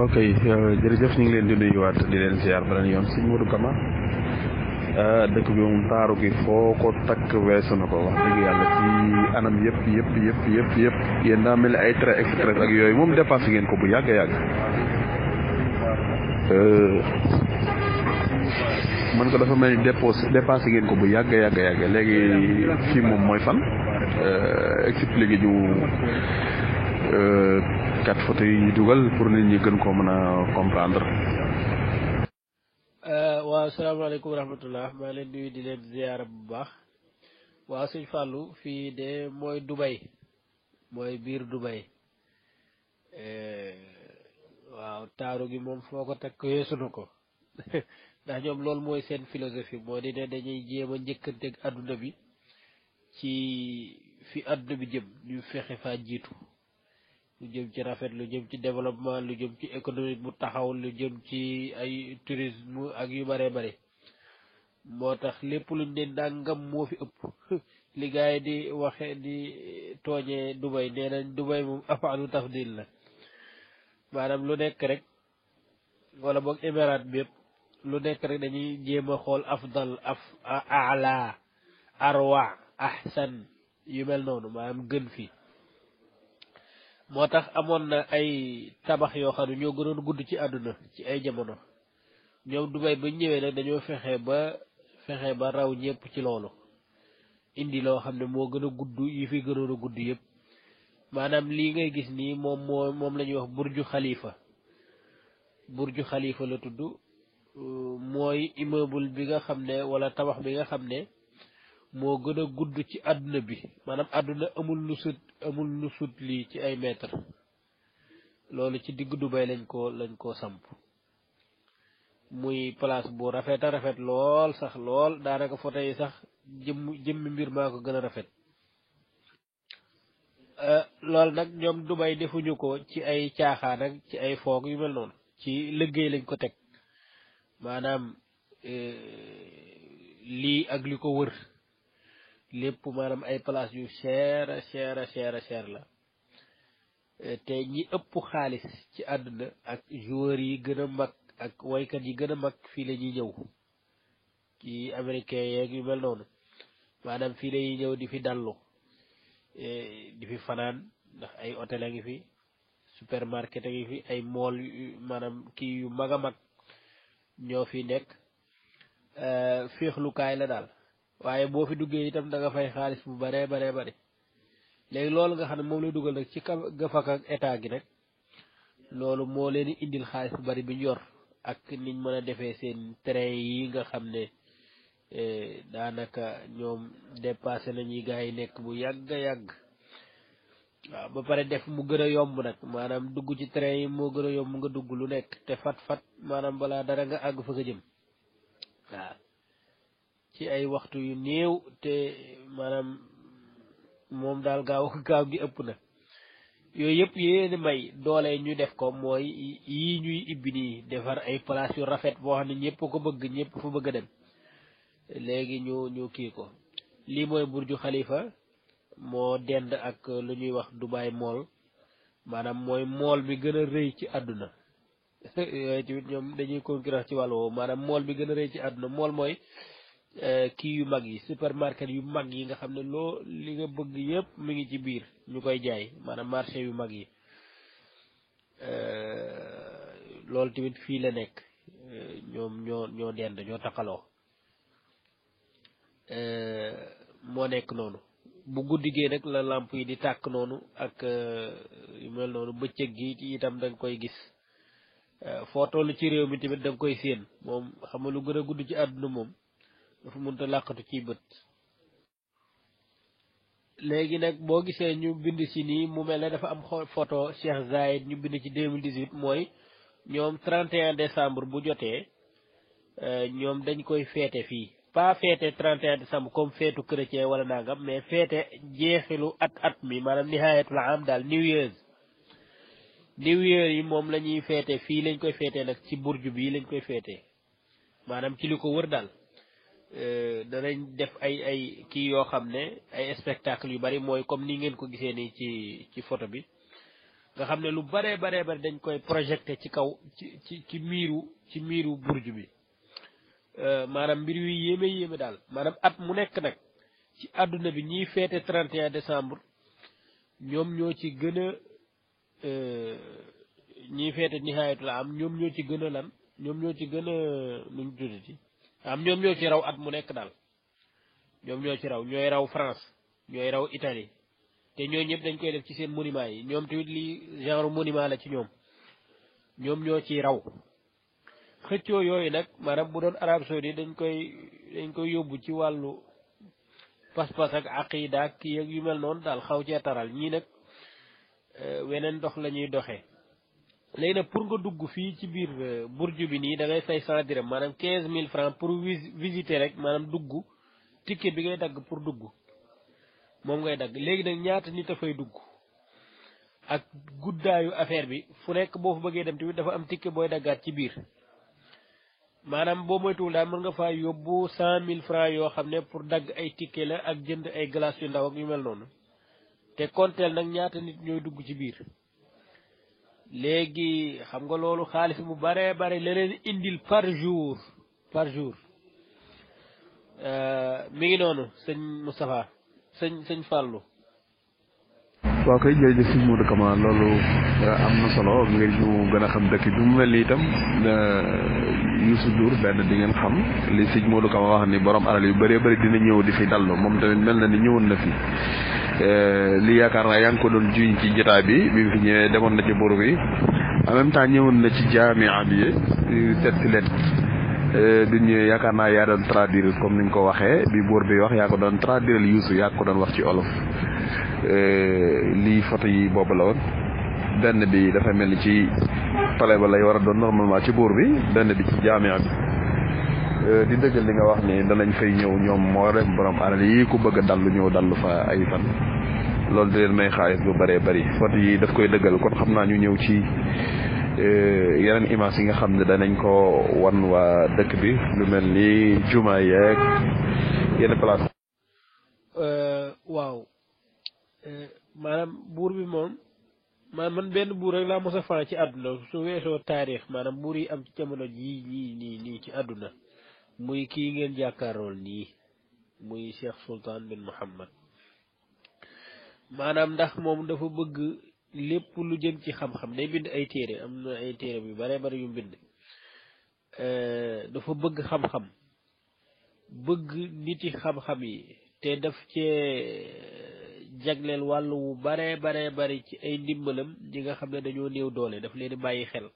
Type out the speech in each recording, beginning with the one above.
ok jërëjëf ñu ngi leen di nuyuwaat di leen ziar beneen yoon sëñ Modou Kama dëkk bi moom taaru gi foo ko takk weesu na ko wax dëgg yàlla ci anam yëpp yéen daa mel ni ay train express ak yooyu moom dépassé ngeen ko bu yàgg a yàgg man ko dafa mel ni dépassé ngeen ko bu yàgg a yàgg léegi fii moom mooy fan expliqué ñu quatre photos yi ñu dugal pour nit ñi gën koo mën a comprendre. waaw salaamaaleykum wa rahmatullah maa leen nuyu di leen ziyaara bu baax waaw sëñ Fallou fii de mooy Dubai mooy biir Dubai waaw taaru gi moom foo ko takk weesu na ko ndax ñoom loolu mooy seen philosophie moo di ne dañuy jéem a njëkkanteeg adduna bi ci fi adduna bi jëm ñu fexe faa jiitu lu jëm ci rafet lu jëm ci développement lu jëm ci économique bu taxaw lu jëm ci ay tourisme ak yu bare bare moo tax lépp luñ ne ndàngam moo fi ëpp li gars yi di waxe di tooñee Dubai nee nañ Dubai moom afaalu tafdil la maanaam lu nekk rek wala boog émirat bi yëpp lu nekk rek dañuy jéem a xool afdal ala arwa ahsan yu mel noonu maanaam gën fi moo tax amoon na ay tabax yoo xam ne ñoo gënoon gudd ci àdduna ci ay jamono ñoom Dubai ba ñëwee nag dañoo fexe ba raw ñëpp ci loolu indi loo xam ne moo gën a gudd yi fi gënoon a gudd yëpp maanaam lii ngay gis nii moom la ñuy wax burju xalifa la tudd mooy immeuble bi nga xam ne wala tabax bi nga xam ne moo gën a gudd ci àdduna bi maanaam àdduna amul lu sut lii ci ay mètre loolu ci digg Dubai lañ ko samp muy place bu rafet a rafet lool sax lool daanaka photo yi sax jëmmi mbir maa ko gën a rafet loolu nag ñoom Dubai defuñu ko ci ay caaxaan ak ci ay foog yu mel noonu ci liggéey lañ ko teg maanaam lii ak li ko wër lépp maanaam ay place yu cher la te ñi ëpp xaalis ci àdduna ak joueurs yi gën a mag ak waykat yi gën a mag fii la ñuy ñëw ci américain yeeg yu mel noonu maanaam fii la ñuy ñëw di fi dallu di fi fanaan ndax ay hôtel a ngi fi supermarket a ngi fi ay mall maanaam kii yu mag a mag ñoo fi nekk féexlukaay la daal waaye boo fi duggee itam da nga fay xaalis bu bare léegi loolu nga xam ne moom lay dugal nag ci gafak ak état gi nag loolu moo leen di indil xaalis bu bari bi ñu yor ak niñ mën a defee seen train yi nga xam ne daanaka ñoom dépassé nañuy gars yi nekk bu yàgg waaw ba pare def mu gën a yomb nag maanaam dugg ci train yi moo gën a yomb nga dugg lu nekk te fat maanaam balaa dara nga àgg fa nga jëm waaw ci ay waxtu yu néew te maanaam moom daal gaaw gi ëpp na yooyu yëpp yéen may doole ñu def ko mooy yii ñuy ibbi nii defar ay place yu rafet boo xam ne ñëpp ko bëgg ñëpp fa bëgg a dem léegi ñu kii ko lii mooy burju xalifa moo dend ak lu ñuy wax Dubai Mall maanaam mooy mall bi gën a rëy ci àdduna yooyu tamit ñoom dañuy concurrence ci wàll woowu maanaam mall bi gën a rëy ci àdduna mall mooy kii yu mag yi supermarket yu mag yi nga xam ne li nga bëgg yëpp mi ngi ci biir ñu koy jaay maanaam marché yu mag yi loolu tamit fii la nekk ñoom ñoo dend ñoo taqaloo moo nekk noonu bu guddigee nag la lamp yi di tàkk noonu ak yu mel noonu bëccëg gi itam da nga koy gis foo toll ci réew mi tamit da nga koy séen moom xam nga lu gën a gudd ci àdduna moom dafa mënta làqatu ciy bët léegi nag boo gisee ñu bind si nii mu mel ne dafa am photo Cheikh Zayed ñu bind ci 2018 mooy ñoom 31 décembre bu jotee ñoom dañ koy feete fii pas feete 31 décembre comme feetu chrétien wala nangam mais feete jeexilu at mi maanaam nihayatul am daal New Year yi moom la ñuy feete fii lañ koy feetee nag ci burju bii lañ koy feetee maanaam ci li ko wër daal danañ def ay kii yoo xam ne ay spectacle yu bari mooy comme ni ngeen ko gisee nii ci photo bi nga xam ne lu baree bari dañ koy projeté ci kaw ci miiru burj bi maanaam mbir yu yéeme daal maanaam at mu nekk nag ci àdduna bi ñiy feete 31 décembre ñoom ñoo ci gën a ñiy feete nihaayatul am ñoom ñoo ci gën a lan ñoom ñoo ci gën a nuñ tuddati ñoom ñoo ci raw at mu nekk daal ñoom ñoo ci raw ñooy raw France ñooy raw Italie te ñooñu ñëpp dañ koy def ci seen monument yi ñoom tamit lii genre monument la ci ñoom ñoo ciy raw xëccoo yooyu nag maanaam bu doon Arabie Saoudite dañ koy yóbbu ci wàllu pas-pas ak aqida ak kii ak yu mel noonu daal xaw cee taral ñii nag weneen dox la ñuy doxee léegi nag pour nga dugg fii ci biir burju bi nii da ngay fay 100 dirham maanaam 15000 francs pour visiter rek maanaam dugg ticket bi ngay dagg pour dugg moom ngay dagg léegi nag ñaata nit a fay dugg ak guddaayu affaire bi fu nekk boo fa bëggee dem tamit dafa am ticket booy daggaat ci biir maanaam boo moytuwul daal mën nga faa yóbbu 100000 francs yoo xam ne pour dagg ay ticket la ak jënd ay glace yu ndaw ak yu mel noonu te konteel nag ñaata nit ñooy dugg ci biir léegi xam nga loolu xaalis bu bare la leen indil par jour mi ngi noonu sëñ Moustapha sëñ Fallou. waaw kay jërëjëf sëñ Modou Kama loolu am na solo ngir ñu gën a xam dëkk bi mu mel ni itam Youssou Ndour benn di ngeen xam li sëñ Modou Kama wax ni borom alal yu bëree bëri dina ñëw di fi dallu moom tamit mel na ni ñëwoon na fi li yaakaar naa yaa ngi ko doon juñ ci jotaay bi bi fi ñëwee demoon na ci buur bi en même temps ñëwoon na ci jaamia bi seet si leen du ñëwee yaakaar naa yaa doon traduire comme ni nga ko waxee bi buur bi wax yaa ko doon traduire Youssou yaa ko doon wax ci olof lii photo yi boobu la woon benn bi dafa mel ni ci palais ba lay war a doon normalement ci buur bi benn bi ci jaamia bi di dëggal li nga wax ni danañ fay ñëw ñoom moo dem borom alal yi ku bëgg a dallu ñëw dallu fa ay fan loolu di leen may xaalis bu bëree bëri photo yi daf koy dëggal kon xam naa ñu ñëw ci yeneen image yi nga xam ne danañ ko wan waa dëkk bi lu mel ni juma yeeg yenn place waaw maanaam buur bi moom man benn buur rek laa mos a fan ci àdduna su weesoo taarix maanaam buur yi am ci jamono jii nii ci àdduna muy kii ngeen jàkkaarool nii muy Cheikh Sultan bin Muhammad maanaam ndax moom dafa bëgg lépp lu jëm ci xam-xam day bind ay téere am na ay téere yu bare yu bind dafa bëgg xam-xam bëgg niti xam-xam yi te daf cee jagleel wàllu wu bare ci ay ndimbalam ñi nga xam ne dañoo néew doole daf leen di bàyyi xel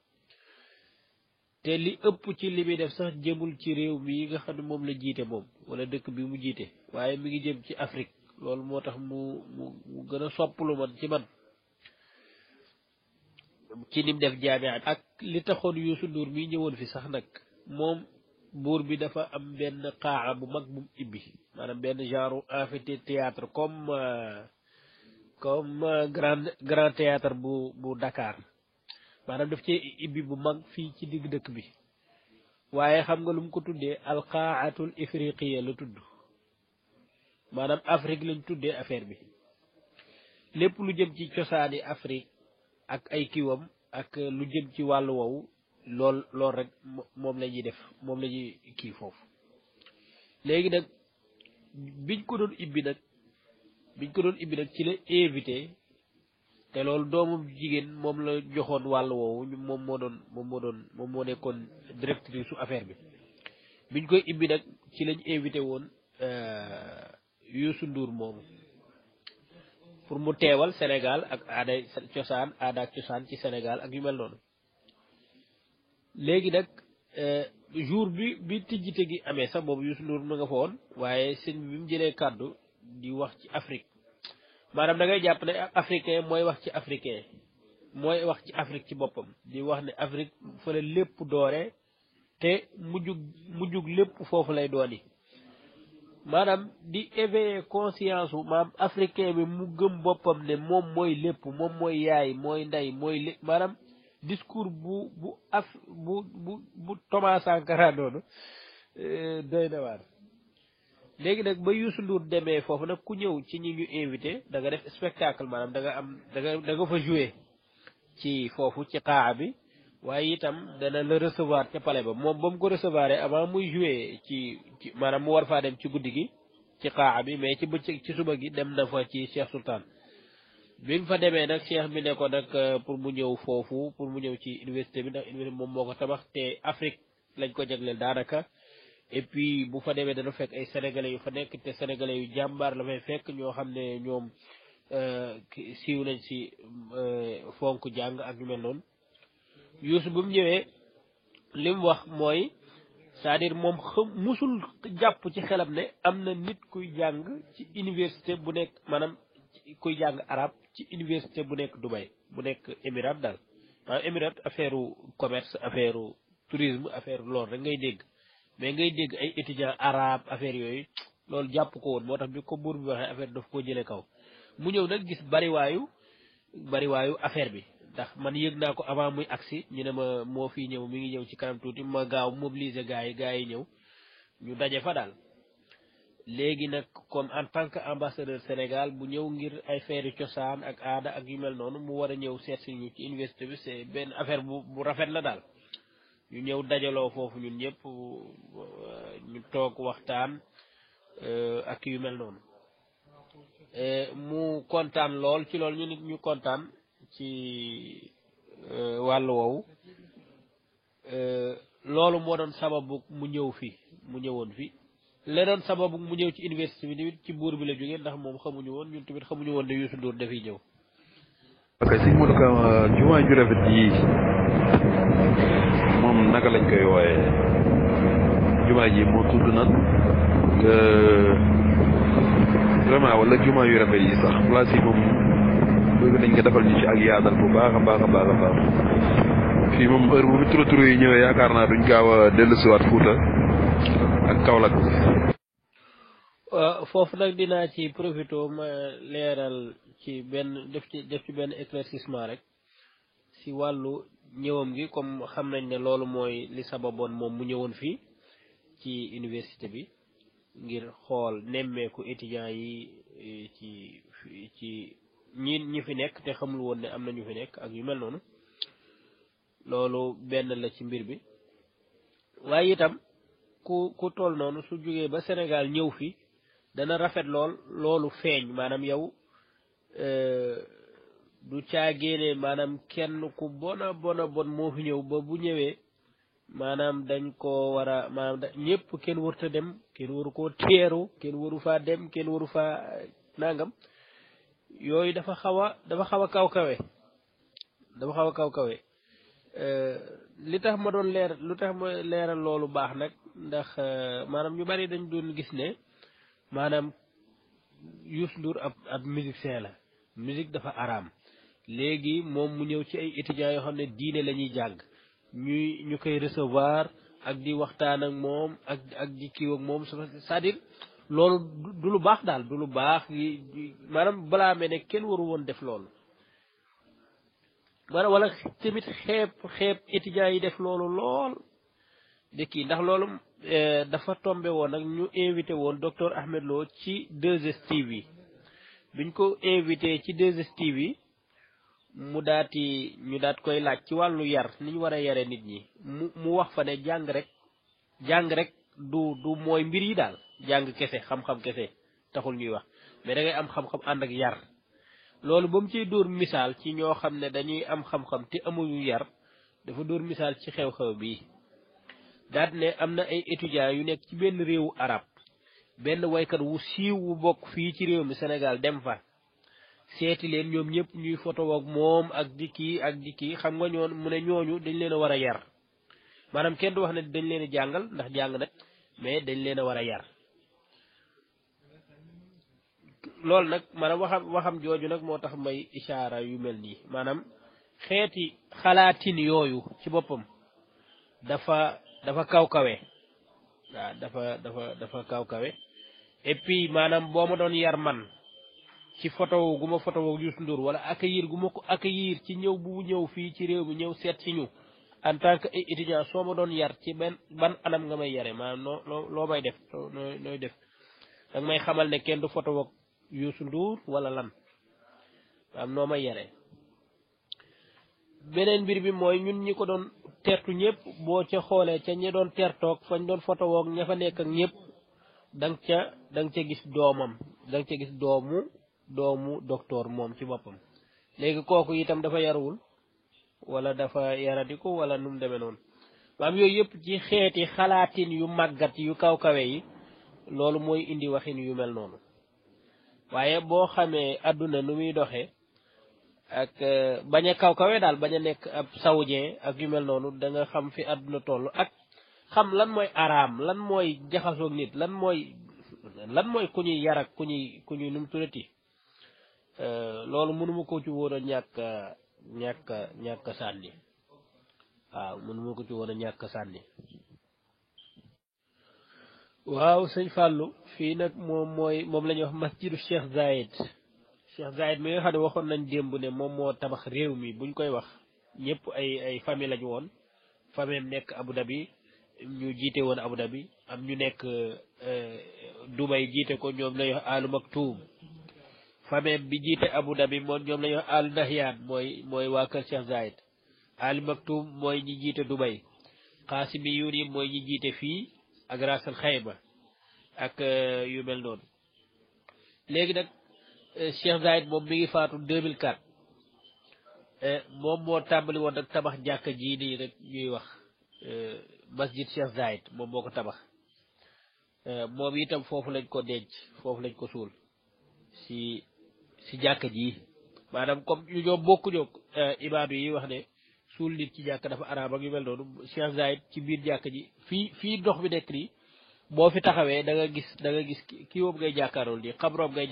te li ëpp ci li muy def sax jëmul ci réew mi nga xam ne moom la jiite moom wala dëkk bi mu jiite waaye mi ngi jëm ci Afrique loolu moo tax mu gën a sopplu man ci nim def jaamia ak li taxoon Youssou Ndour mi ñëwoon fi sax nag moom buur bi dafa am benn xaaxa bu mag bu mu ibbi maanaam benn genre amphithéâtre comme grand théâtre bu Dakar maanaam daf cee ibbi bu mag fii ci digg dëkk bi waaye xam nga lu mu ko tuddee alqaatul ifriqiya la tudd maanaam Afrique lañ tuddee affaire bi lépp lu jëm ci cosaani Afrique ak ay kiwam ak lu jëm ci wàllu woowu lool rek moom la ñuy def moom la ñuy kii foofu léegi nag biñ ko doon ibbi nag ci la invité te loolu doomam jigéen moom la joxoon wàll woowu moom moo nekkoon directrice su affaire bi biñ koy ibbi nag ci lañ invité woon Youssou Ndour moomu pour mu teewal Sénégal ak aada ak cosaan ci Sénégal ak yu mel noonu léegi nag jour bi tijjite gi amee sax boobu Youssou Ndour ma nga fa woon waaye sëñ bi mu jëlee kàddu di wax ci Afrique maanaam da ngay jàpp ne africain mooy wax ci africain mooy wax ci Afrique ci boppam di wax ne Afrique fa la lépp doore te mujjug lépp foofu lay dooni maanaam di éveiller conscience wu maanaam africain bi mu gëm boppam ne moom mooy lépp moom mooy yaay mooy ndey mooy lépp maanaam discours bu Thomas Sankara noonu doy na waar léegi nag ba Youssou Ndour demee foofu nag ku ñëw ci ñi ñu invité da nga def spectacle maanaam da nga fa jouer ci foofu ci xaa bi waaye itam dana la recevoir ca palais ba moom ba mu ko recevoir avant muy jouer ci maanaam mu war faa dem ci guddi gi ci xaa bi mais ci bëccëg ci suba gi dem na fa ci Cheikh Sultan bi mu fa demee nag cheikh bi ne ko nag pour mu ñëw foofu pour mu ñëw ci université bi ndax université moom moo ko tabax te Afrique lañ ko jagleel daanaka et puis bu fa demee dana fekk ay sénégalais yu fa nekk te sénégalais yu jàmbaar la fay fekk ñoo xam ne ñoom siiw nañ si fonk jàng ak ñu mel noonu Youssou bu mu ñëwee li mu wax mooy c'est-à-dire moom musul jàpp ci xelam ne am na nit kuy jàng ci université bu nekk maanaam kuy jàng arab ci université bu nekk Dubaï bu nekk Émirats daal maanaam Émirats affaire commerce affaire tourisme affaire loolu rek ngay dégg mais ngay dégg ay étudiants arabes affaire yooyu loolu jàpp ko woon moo tax bi ko buur bi waxee affaire daf koo jëlee kaw mu ñëw nag gis bariwaayu affaire bi ndax man yëg naa ko avant muy agsi ñu ne ma moo fii ñëw mi ngi ñëw ci kanam tuuti ma gaaw mobiliser gars yi ñëw ñu daje fa daal léegi nag comme en tant que ambassadeur Sénégal bu ñëw ngir ay feeri cosaan ak aada ak yu mel noonu mu war a ñëw seet si ñu ci université bi c'est benn affaire bu rafet la daal ñu ñëw dajaloo foofu ñun ñëpp ñu toog waxtaan ak yu mel noonu mu kontaan lool ci loolu ñu nit ñu kontaan ci wàllu woowu loolu moo doon sababu mu ñëwoon fi leneen sababu mu ñëw ci université bi tamit ci buur bi la jógee ndax moom xamuñu woon ñun tamit xamuñu woon ne Youssou Ndour dafiy ñëw. ok sëñ Modou Ka jumaa ju rafet yi moom naka lañ koy wooyee jumaa ji moo tudd nan vraiment wala jumaa yu rafet yi sax place yi moom bëgg nañ ko defal ñu ci ak yaatal bu baax a baax fii moom heure bu fi turo yi ñëwee yaakaar naa duñ gaaw a dellusiwaat Fuuta ak Kaolack. foofu nag dinaa ci profité ma leeral ci benn def ci benn éclaircissement rek si wàllu ñëwam gi comme xam nañ ne loolu mooy li sababoon moom mu ñëwoon fii ci université bi ngir xool nemmeeku étudiants yi ci ñi fi nekk te xamul woon ne am na ñu fi nekk ak yu mel noonu loolu benn la ci mbir bi waaye itam ku toll noonu su jógee ba Sénégal ñëw fi dana rafet loolu feeñ maanaam yow du caagéene maanaam kenn ku bona moo fi ñëw ba bu ñëwee maanaam dañ ko war a maanaam ñëpp kenn warta dem kenn waru koo teeru kenn waru faa dem kenn waru faa nangam yooyu dafa xaw a kaw kawe li tax ma doon leeral loolu baax nag ndax maanaam ñu bari dañ doon gis ne maanaam Youssou Ndour ab musicien la musique dafa araam léegi moom mu ñëw ci ay étudiants yoo xam ne diine la ñuy jàng ñu koy recevoir ak di waxtaan ak moom ak di kiiw ak moom c'est-à-dire loolu du lu baax daal du lu baax maanaam balaa mel ne kenn waru woon def loolu maanaam wala tamit xeeb étudiants yi def loolu lool de kii ndax loolu dafa tombé woon nag ñu invité woon docteur Ahmed Lo ci 2STV biñ ko invité ci 2STV ñu daat koy laaj ci wàllu yar ni ñu war a yare nit ñi mu wax fa ne jàng rek du mooy mbir yi daal jàng kese xam-xam kese taxul ñuy wax mais da ngay am xam-xam ànd ak yar loolu ba mu ciy dóor misaal ci ñoo xam ne dañuy am xam-xam te amuñu yar dafa dóor misaal ci xew-xew bii daat ne am na ay étudiants yu nekk ci benn réewu arab benn waykat wu siiw wu bokk fii ci réew mi Sénégal dem fa seeti leen ñoom ñëpp ñuy photo ak moom ak di kii xam nga ñoon mu ne ñooñu dañ leen a war a yar maanaam kenn du wax ne dañ leen a jàngal ndax jàng nag mais dañ leen a war a yar loolu nag maanaam waxam jooju nag moo tax may ishaara yu mel nii maanaam xeeti xalaatin yooyu ci boppam dafa kaw kawe waaw dafa kaw kawe et puis maanaam boo ma doon yar man ci photo gu ma photo Youssou Ndour wala accueillir gu ma ko accueillir ci ñëw bu ñëw fii ci réew mi ñëw seet si ñu en tant que ay étudiant soo ma doon yar ci ban anam nga may yare maanaam loo may def nooy def danga may xamal ne kenn du photo Youssou Ndour wala lan maanaam noo may yare beneen mbir bi mooy ñun ñi ko doon tertu ñëpp boo ca xoolee ca ñi doon tertoog fañ doon photo woog ña fa nekk ak ñëpp da nga ca gis doomam da nga ca gis doomu docteur moom ci boppam léegi kooku itam dafa yaruwul wala dafa yaradiku wala nu mu demee noonu maam yooyu yëpp ci xeeti xalaatin yu màggat yu kaw-kawe yi loolu mooy indi waxin yu mel noonu waaye boo xamee àdduna nu muy doxee ak bañ a kaw-kawe daal bañ a nekk ab saoudien ak yu mel noonu da nga xam fi àdduna toll ak xam lan mooy araam lan mooy jaxasoog nit lan mooy ku ñuy yar ak ku ñuy nu mu tuddati loolu mënuma ko ci woon a ñàkk sànni waaw mënuma ko ci woon a ñàkk sànni waaw sëñ Fallou fii nag moom la ñuy wax masjidu Cheikh Zayed mi nga xam ne waxoon nañ démb ne moom moo tabax réew mi buñ koy wax ñëpp ay famille lañu woon famille am nekk Abu Dhabi ñu jiite woon Abu Dhabi am ñu nekk Dubai jiite ko ñoom lañuy wax Alu Maktoum famille bi jiite Abu Dhabi moom ñoom lañuy wax Alu Nahyan mooy waa kër Cheikh Zayed Alu Maktoum mooy ñi jiite Dubai Qasimi yi mooy ñi jiite fii ak Ras Al Khayma ak yu mel noonu léegi nag Cheikh Zayed moom mi ngi faatu 2004 moom moo tàmbali woon nag tabax jàkka jii nii rek ñuy wax masjid Cheikh Zayed moom moo ko tabax moom itam foofu lañ ko denc foofu lañ ko suul si jàkka ji maanaam comme ñu ñoom bokkuñoo ibaadu yi wax ne suul nit ci jàkka dafa araam ak yu mel noonu Cheikh Zayed ci biir jàkka ji fii ndox bi nekk nii boo fi taxawee da nga gis kii boobu ngay jàkkaarool nii xabroom ngay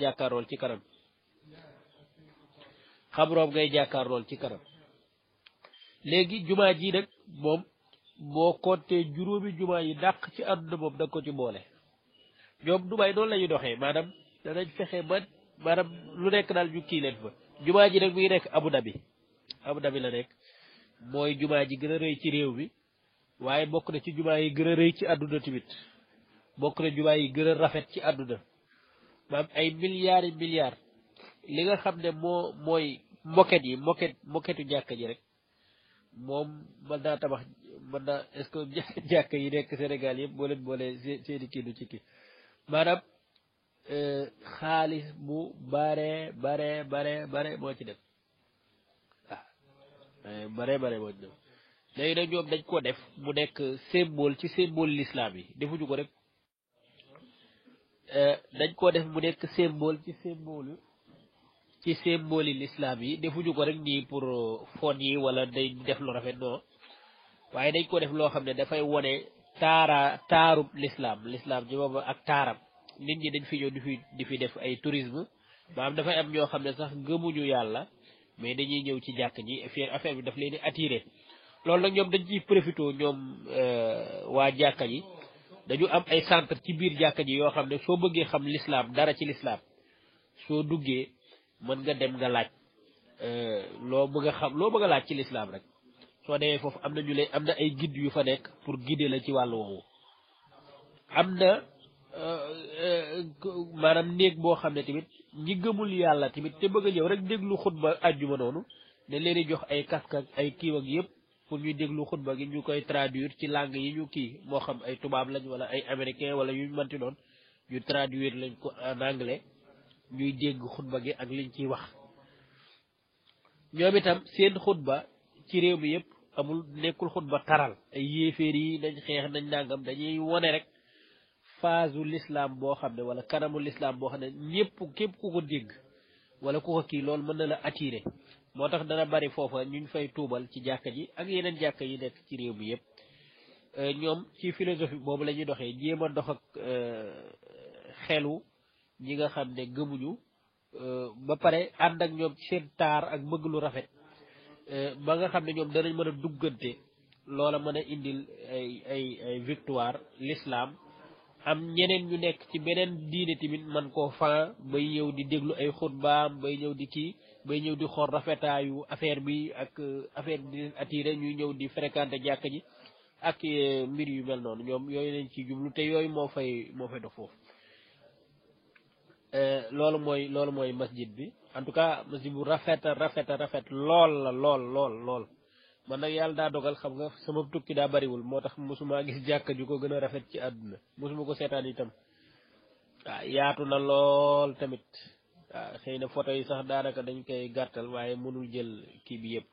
jàkkaarool ci kanam léegi jumaa ji nag moom boo compté juróomi jumaa yi dàq ci àdduna moom da nga ko ci boole ñoom Dubaay noonu la ñuy doxee maanaam danañ fexe ba maanaam lu nekk daal ñu kii leen fa jumaa ji nag mi ngi nekk Abu Dhabi la nekk mooy jumaa ji gën a rëy ci réew mi waaye bokk na ci jumaa yi gën a rëy ci àdduna tamit bokk na jumaa yi gën a rafet ci àdduna maam ay milliards li nga xam ne mooy moquette jàkka ji rek moom mën naa tabax est-ce que jàkka yi nekk Sénégal yëpp boo leen boole seeni kii du ci kii maanaam xaalis bu bare moo ci dem bare moo ci dem léegi nag ñoom dañ ko def mu nekk symbole ci symbole l'islam yi defuñu ko rek dañ ko def mu nekk symbole ci symbole l'islam yi defuñu ko rek nii pour fon yi wala day def lu rafet non waaye dañ ko def loo xam ne dafay wone taarub l'islam ci boobu ak taaram nit ñi dañ fi ñëw di fi def ay tourisme maanaam dafay am ñoo xam ne sax gëmuñu yàlla mais dañuy ñëw ci jàkk ji affaire bi daf leen di attiré loolu nag ñoom dañ ciy profité ñoom waa jàkka ji dañu am ay centre ci biir jàkka ji yoo xam ne soo bëggee xam l'islam dara ci l'islam soo duggee mën nga dem nga laaj loo bëgg a laaj ci l'islam rek soo demee foofu am na ay guide yu fa nekk pour guider la ci wàllu woowu am na maanaam néeg boo xam ne tamit ñi gëmul yàlla tamit te bëgg a ñëw rek déglu xutba àjjuma noonu ne leen di jox ay casque ak ay kiiw ak yëpp pour ñuy déglu xutba gi ñu koy traduire ci langue yi ñu kii moo xam ay tubaab lañ wala ay américain wala yu mënti doon ñu traduire lañ ko en anglais ñuy dégg xutba gi ak liñ ciy wax ñoom itam seen xutba ci réew mi yëpp nekkul xutba taral ay yéeféer yi nañ xeex nañ nangam dañuy wone rek phase l'islam boo xam ne wala kanamu l'islam boo xam ne képp ku ko dégg wala ku ko kii loolu mën na la attirer moo tax dana bari foofa ñu fay tuubal ci jàkka ji ak yeneen jàkka yi nekk ci réew mi yëpp ñoom ci philosophie boobu la ñuy doxee jéem a dox ak xelu ñi nga xam ne gëmuñu ba pare ànd ak ñoom seen taar ak bëgg lu rafet ba nga xam ne ñoom danañ mën a duggante loola mën a indil ay victoire l'islam am ñeneen ñu nekk ci beneen diine tamit man koo fan bay ñëw di déglu ay xutbaam bay ñëw di kii bay ñëw di xool rafetaayu affaire bi ak affaire bi di attiré ñuy ñëw di fréquenter jàkka ji ak mbir yu mel noonu ñoom yooyu lañ ci jublu te yooyu moo fay dox foofu loolu mooy masjid bi en tout cas masjid bu rafet lool la lool man nag yàlla daa dogal xam nga sama tukki daa bariwul moo tax mosuma gis jàkka ju ko gën a rafet ci àdduna mosuma ko seetaan itam waaw yaatu na lool tamit waaw xëy na photo yi sax daanaka dañ koy gàttal waaye mënul jël kii bi yëpp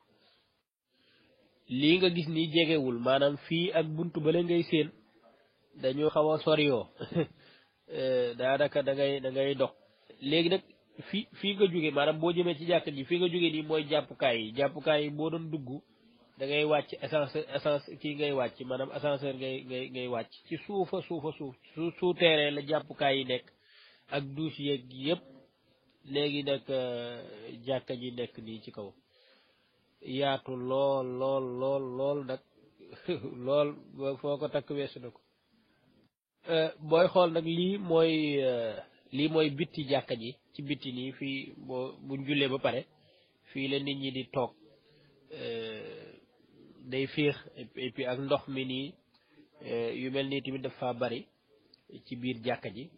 lii nga gis nii jegewul maanaam fii ak buntu bale ngay séen dañoo xaw a soriyoo daanaka da ngay dox léegi nag fii nga jóge maanaam boo jëmee ci jàkka ji fii nga jóge nii mooy jàppukaay yi boo doon dugg da ngay wàcc essence kii ngay wàcc maanaam ascenseur ngay wàcc ci suufa souterrain la jàppukaay yi nekk ak douche yeeg yëpp léegi nag jàkka ji nekk nii ci kaw yaatu lool nag lool foo ko takk weesu na ko booy xool nag lii mooy bitti jàkka ji ci bitti nii fii buñ jullee ba pare fii la nit ñi di toog day féex et puis ak ndox mi nii yu mel nii tamit dafa bari ci biir jàkka ji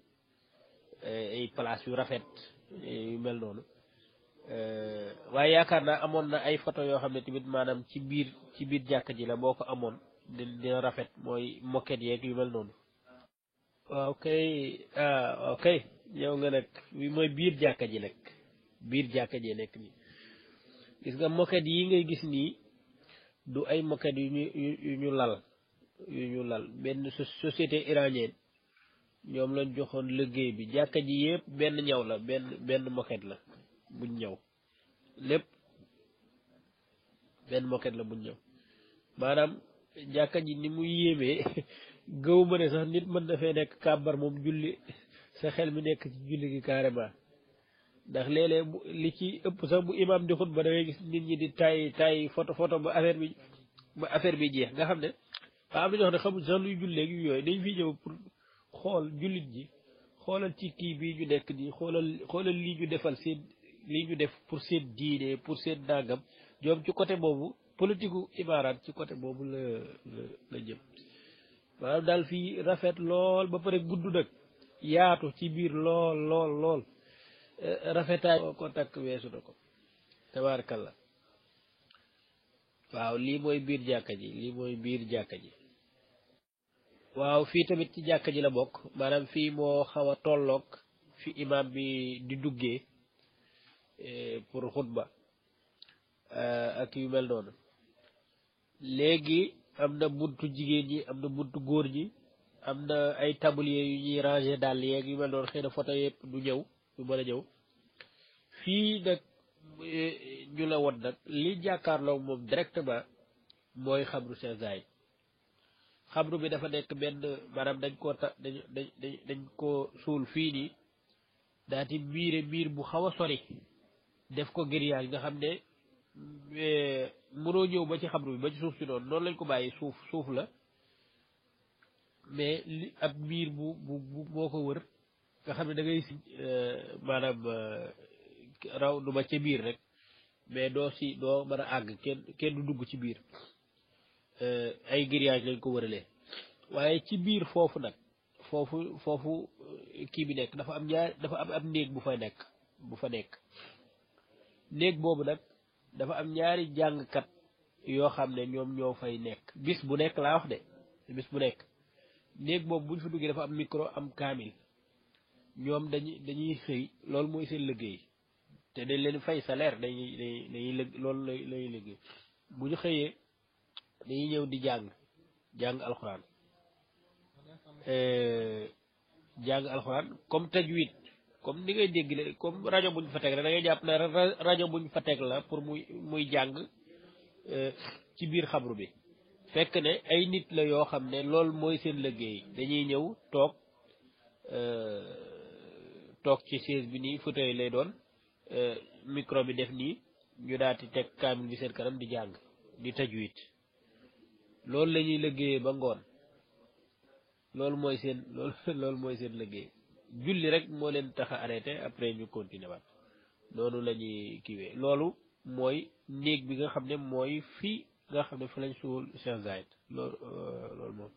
ay place yu rafet yu mel noonu waaye yaakaar naa amoon na ay photo yoo xam ne tamit maanaam ci biir jàkka ji la boo ko amoon dina rafet mooy moquette yeeg yu mel noonu waaw kay ñëw nga nag mooy biir jàkka ji nag biir jàkka ji nekk nii gis nga moquette yi ngay gis nii du ay moquette yu ñu lal benn société iranienne ñoom lañ joxoon liggéey bi jàkka ji yëpp benn ñaw la benn moquette la buñ ñëw lépp benn moquette la buñ ñëw maanaam jàkka ji ni muy yéemee gëw ma ne sax nit mën dafay nekk kàbbar moom julli sa xel mi nekk ci julli gi carrément ndax léeg-léeg li ci ëpp sax bu imam di xutba da ngay gis nit ñi di tay photo ba affaire bi jeex nga xam ne am na ñoo xam ne xamul sax luy julleeg yooyu dañ fi ñëw pour xool jullit ji xoolal ci kii bii ñu nekk nii xoolal lii ñu defal seen lii ñu def pour seen diine pour seen dàngam ñoom ci côté boobu politique gu imaaraat ci côté boobu la jëm maanaam daal fii rafet lool ba pare gudd nag yaatu ci biir lool rafetaay ko takk weesu na ko tabaarkalla waaw lii mooy biir jàkka ji waaw fii tamit ci jàkka ji la bokk maanaam fii moo xaw a tolloog fi imam bi di duggee pour xutba ak yu mel noonu léegi am na buntu jigéen ñi am na buntu góor ñi am na ay tablier yu ñuy ranger dàll yeeg yu mel noonu xëy na photo yëpp du mën a ñëw fii nag ñu la won nag li jàkkaarloo moom directement mooy xabru Cheikh Zayed xabru bi dafa nekk benn maanaam dañ ko suul fii nii daati miir bu xaw a sori def ko grillage nga xam ne mënoo ñëw ba ci xabru bi ba ci suuf si noonu lañ ko bàyyi suuf la mais li ab miir bu moo ko wër nga xam ne da ngay maanaam raw du ba ca biir rek mais doo mën a àgg kenn du dugg ci biir ay grillage lañ ko wëralee waaye ci biir foofu nag foofu kii bi nekk dafa am ab néeg bu fa nekk néeg boobu nag dafa am ñaari jàngkat yoo xam ne ñoom ñoo fay nekk bis bu nekk laa wax de bis bu nekk néeg boobu buñ fa duggee dafa am micro am kaamil ñoom dañuy xëy loolu mooy seen liggéey te dañ leen fay salaire dañuy loolu lay liggéey bu ñu xëyee dañuy ñëw di jàng alxuraan comme tajwid comme ni ngay dégg comme rajo buñ fa teg rek da ngay jàpp ne rajo buñ fa teg la pour muy jàng ci biir xabru bi fekk ne ay nit la yoo xam ne loolu mooy seen liggéey dañuy ñëw toog ci chaise bi nii fauteuil lay doon micro bi def nii ñu daal di teg kaamil bi seen kanam di jàng di tajwid loolu la ñuy liggéeyee ba ngoon loolu mooy seen liggéey julli rek moo leen tax a arrêté après ñu continuer waat noonu la ñuy kiiwee loolu mooy néeg bi nga xam ne mooy fii nga xam ne fi lañ suul Cheikh Zayed loolu moom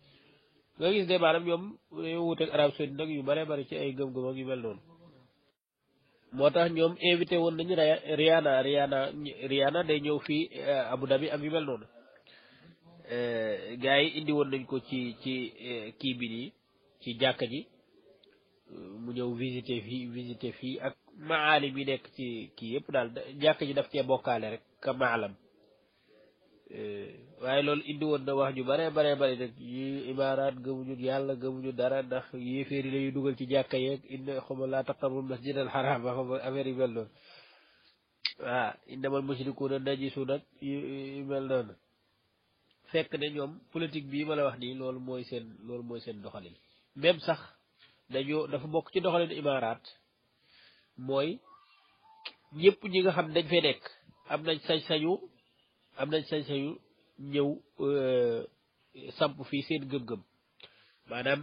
nga gis de maanaam ñoom dañoo wuuteeg Arabie Saoudite nag yu bare bari ci ay gëm-gëm ak yu mel noonu moo tax ñoom invité woon nañu Rihanna day ñëw fii Abu Dhabi ak yu mel noonu gars yi indi woon nañ ko ci kii bi nii ci jàkka ji mu ñëw visiter fii ak maalim yi nekk ci kii yëpp daal jàkka ji daf cee bokkaale rek ka maalam waaye loolu indi woon na wax ju bare nag yi ibaaraat gëmuñu yàlla gëmuñu dara ndax yéeféeri lañuy dugal ci jàkka yeeg inna xama laa taqrabul masjidal haram xama affaire yu mel noonu waaw innamal mushrikuuna najisu nag yu mel noonu fekk ne ñoom politique bii ma la wax nii loolu mooy seen doxalin même sax dafa bokk ci doxalin ibaaraat mooy ñëpp ñi nga xam dañ fay nekk am nañ sañ-sañu ñëw samp fii seen gëm-gëm maanaam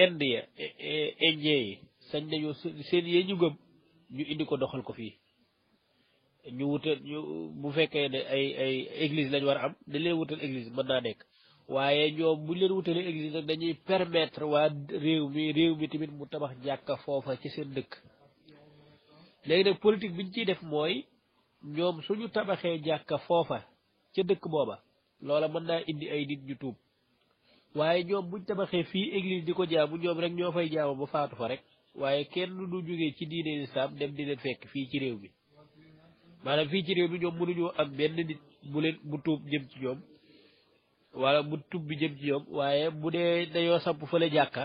indien yi sañ nañu seen yee ñu gëm ñu indi ko doxal ko fii ñu wutal bu fekkee ne ay église lañ war a am dañ leen wutal église mën naa nekk waaye ñoom buñ leen wutalee église nag dañuy permettre waa réew mi tamit mu tabax jàkka foofa ci seen dëkk léegi nag politique biñ ciy def mooy ñoom suñu tabaxee jàkka foofa ca dëkk booba loola mën naa indi ay nit ñu tuub waaye ñoom buñ tabaxee fii église di ko jaamu ñoom rek ñoo fay jaamu ba faatu fa rek waaye kenn du jógee ci diine islam dem di leen fekk fii ci réew mi maanaam fii ci réew mi ñoom mënuñoo am benn nit bu tuub jëm ci ñoom wala bu tuub bi jëm ci ñoom waaye bu dee dañoo samp fële jàkka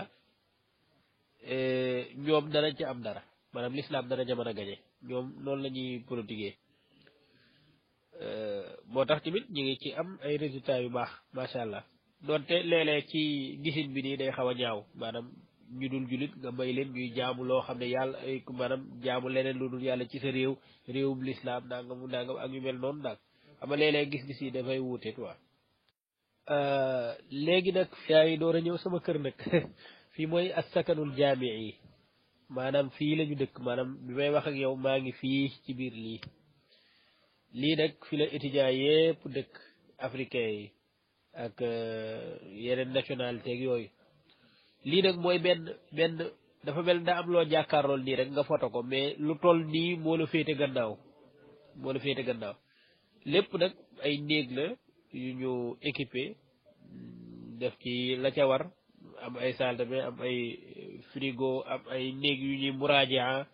ñoom danañ ci am dara maanaam l'islam dana ca mën a gañe ñoom noonu la ñuy politiquer moo tax tamit ñu ngi ci am ay résultats yu baax macha allah donte léeg-léeg ci gisin bi nii day xaw a ñaaw maanaam ñu dul jullit nga may leen ñuy jaamu loo xam ne yàlla ay maanaam jaamu leneen lu dul yàlla ci sa réewum lislaam nangam ak yu mel noonu daal ama léeg-léeg gis-gis yi dafay wuute quoi. léegi nag yaa ngi door a ñëw sama kër nag fii mooy as-sakanul jaamii yi maanaam fii la ñu dëkk maanaam bi may wax ak yow maa ngi fii ci biir lii nag fi la étudiants yépp dëkk africain yi ak yeneen nationalité ak yooyu lii nag mooy benn dafa mel daa am loo jàkkaarlool nii rek nga foto ko mais lu toll nii moo la féete gannaaw lépp nag ay néeg la yu ñu équipé def ci la ca war am ay salle de bain am ay frigo am ay néeg yu ñuy muraajaa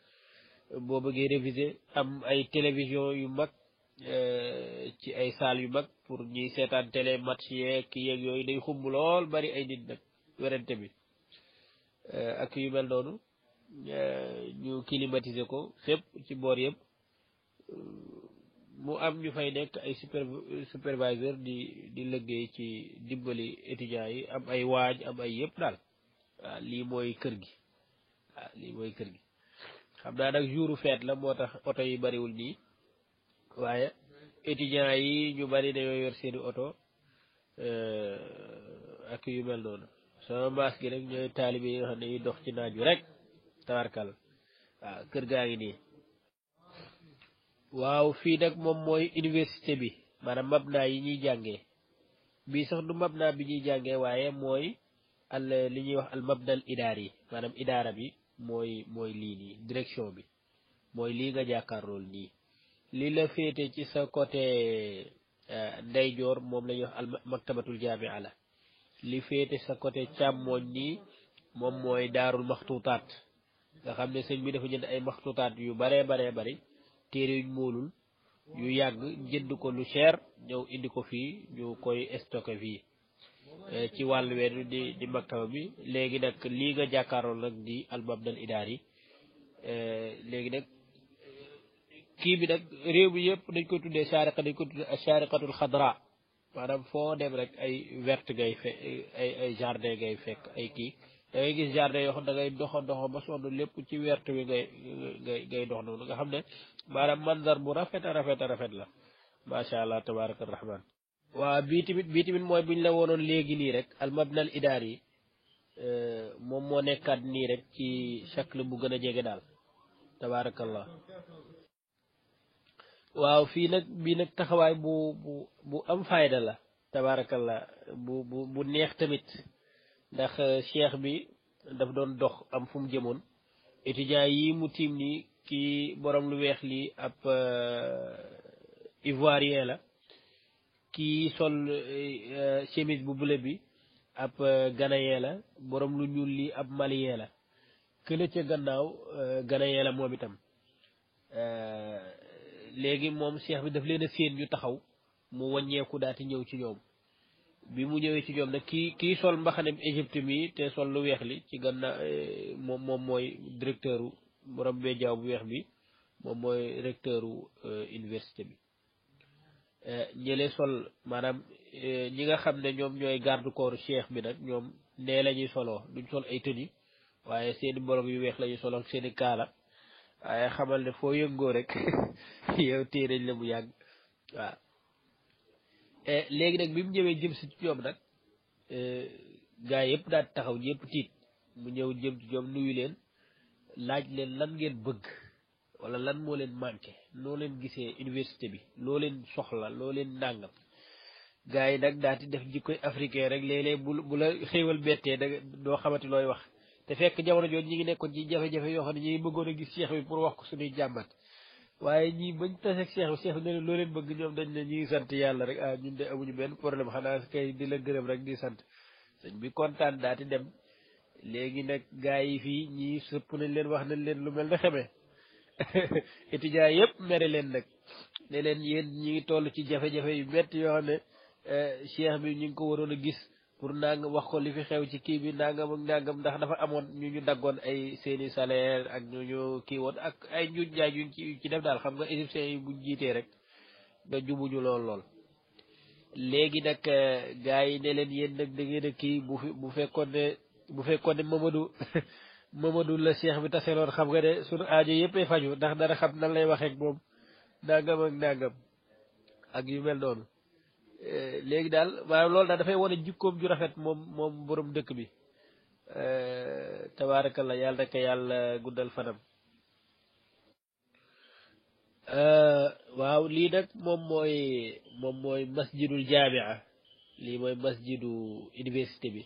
boo bëggee réviser am ay télévision yu mag ci ay salle yu mag pour ñuy seetaan télé match yeeg ki yeeg yooyu day xumb lool bari ay nit nag werante bi ak yu mel noonu ñu climatiser ko fépp ci boor yëpp mu am ñu fay nekk ay superviseur di liggéey ci dimbali étudiants yi am ay waañ am ay yëpp daal waaw lii mooy kër gi xam naa nag jouru fête la moo tax oto yi bariwul nii waaye étudiants yi ñu bari dañoo yor seeni oto ak yu mel noonu sama maas gi rek ñooy taalibe yi nga xam ne yi dox ci naaj wi rek tawarkal waaw kër gaa ngi nii waaw fii nag moom mooy université bi maanaam mabna yi ñuy jàngee bii sax du mabna bi ñuy jàngee waaye mooy li ñuy wax al mabna al idaar yi maanaam idaara bi mooy lii nii direction bi mooy lii nga jàkkaarlool nii li la féete ci sa côté ndeyjoor moom la ñuy wax al maktabatul jaamia la li féete sa côté càmmooñ nii moom mooy daarul maxtuutaat nga xam ne sëñ bi dafa jënd ay maxtuutaat yu baree bari téere yuñ moolul yu yàgg jënd ko lu cher ñëw indi ko fii ñu koy stocké fii ci wàllu weer di maktaba bi léegi nag lii nga jàkkaaroon nag di almabnal idaari léegi nag kii bi nag réew mi yëpp dañ koy tuddee shariqa dañ koy tuddee shariqatul xadra maanaam foo dem rek ay verte ngay fekk ay jardin ngay fekk ay kii da ngay gis jardin yoo xam da ngay doxa ba sonn lépp ci verte bi ngay dox noonu nga xam ne maanaam manzar bu rafet a rafet la macha allah tabaraka rahman waaw bii tamit mooy buñ la woonoon léegi nii rek al mabnal idaar yi moom moo nekkaat nii rek ci shakl bu gën a jege daal tabarakallah waaw fii nag bii nag taxawaay bu am fayda la tabarakallah bu neex tamit ndax cheikh bi daf doon dox am fu mu jëmoon étudiants yi mu tiim nii kii borom lu weex lii ab ivoirien la kii sol chemise bu bleu bi ab ghanéen la borom lu ñuul li ab malien la kële ca gannaaw ghanéen la moom itam léegi moom cheikh bi daf leen a séen ñu taxaw mu wàññeeku daati ñëw ci ñoom bi mu ñëwee ci ñoom nag kii sol mbaxanem Égypte mi te sol lu weex li ci gannaaw moom mooy directeur u borom bejaaw bu weex bi moom mooy recteur u université bi ñële sol maanaam ñi nga xam ne ñoom ñooy garde corps cheikh bi nag ñoom nee la ñuy soloo duñ sol ay tenue waaye seeni bolog yu weex la ñuy solo ak seeni kaala waaye xamal ne foo yëngoo rek yow téeréñ la mu yàgg waaw léegi nag bi mu ñëwee jëm si ci ñoom nag gaa yëpp daal taxaw ñëpp tiit mu ñëw jëm ci ñoom nuyu leen laaj leen lan ngeen bëgg wala lan moo leen manqué noo leen gisee université bi loo leen soxla loo leen nàngam gaa yi nag daal di def jikkoy africain rek léeg-léeg bu la xéewal bettee da doo xamante looy wax te fekk jamono jooju ñi ngi nekkoon ci jafe-jafe yoo xam ne ñi ngi bëggoon a gis cheikh bi pour wax ko suñuy jàmbat waaye ñii bañ taseeg cheikh bi ne loo leen bëgg ñoom dañ ne ñi ngi sant yàlla rek ah ñun de amuñu benn problème xanaa kay di la gërëm rek di sant sëñ bi kontaan daati dem léegi nag gaa yi fii ñii sëpp nañ leen wax nañ leen lu mel ne xeme étudiants yëpp mere leen nag ne leen yéen ñi ngi toll ci jafe-jafe yu métti yoo xam ne cheikh bi ñu ngi ko waroon a gis pour nangam wax ko li fi xew ci kii bi nangam ak nangam ndax dafa amoon ñu daggoon ay seeni salaire ak ñu kii woon ak ay njuuj njaaj yuñ ci def daal xam nga égyptiens yi buñ jiitee rek nga jubuñu lool léegi nag gars yi ne leen yéen nag da ngeen a kii bu fekkoon ne Mamadou la cheikh bi taseloon xam nga ne suñu aajo yëppay faju ndax dara xam nan lay waxeek moom nangam ak nangam ak yu mel noonu léegi daal maanaam loolu daal dafay wane jikkoom ju rafet moom borom dëkk bi tabaarakalla yàlla rek yàlla guddal fanam waaw lii nag moom mooy masjidul jaamia lii mooy masjidu université bi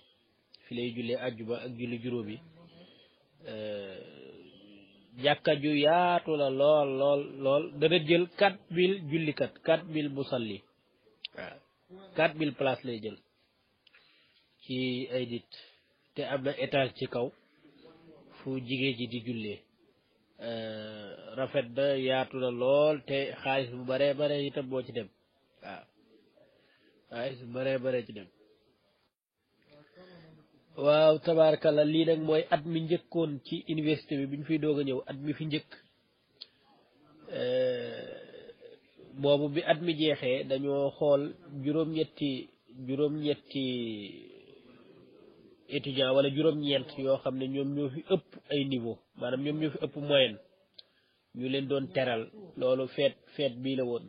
fi lay jullee àjjuma ak julli juróomi jàkka ju yaatu la lool dana jël 4000 jullikat 4000 musalli waaw 4000 places lay jël ci ay nit te am na étage ci kaw fu jigéen ji di jullee rafet na yaatu na lool te xaalis bu bare itam moo ci dem waaw xaalis bu bare ci dem waaw tabarakallah lii nag mooy at mi njëkkoon ci université bi ñu fiy doog a ñëw at mi fi njëkk boobu bi at mi jeexee dañoo xool juróom-ñetti étudiant wala juróom-ñeent yoo xam ne ñoom ñoo fi ëpp ay niveau maanaam ñoom ñoo fi ëpp moyenne ñu leen doon teral loolu feet bii la woon